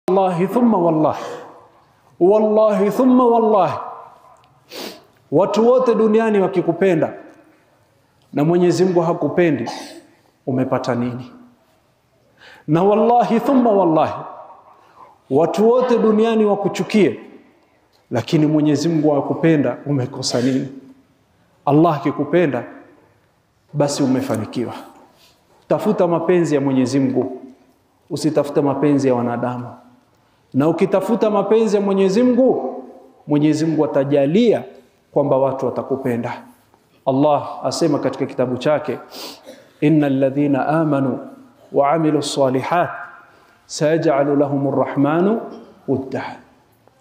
Wallahi thumma wallahi, wallahi thumma wallahi, watu wote duniani wakikupenda na Mwenyezi Mungu hakupendi, umepata nini? Na wallahi thumma wallahi, watu wote duniani wakuchukie, lakini Mwenyezi Mungu hakupenda, umekosa nini? Allah akikupenda basi umefanikiwa. Tafuta mapenzi ya Mwenyezi Mungu, usitafute mapenzi ya wanadamu. Na ukitafuta mapenzi ya Mwenyezi Mungu, Mwenyezi Mungu atajalia kwamba watu watakupenda. Allah asema katika kitabu chake, innal ladhina amanu wa amilu salihat sayaj'alu lahumur rahmanu wudda.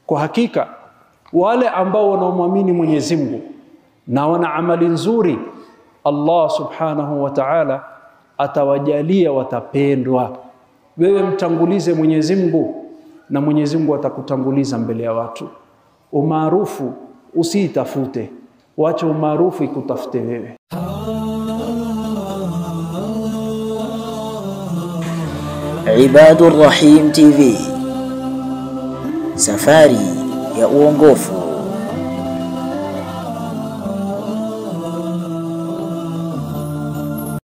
Kwa hakika wale ambao wanaomwamini Mwenyezi Mungu na wana amali nzuri, Allah subhanahu wa ta'ala atawajalia watapendwa. Wewe mtangulize Mwenyezi Mungu na Mwenyezi Mungu atakutanguliza mbele ya watu. Umaarufu usiitafute, wacha umaarufu ikutafute wewe. Ibadur Rahim TV, safari ya uongofu.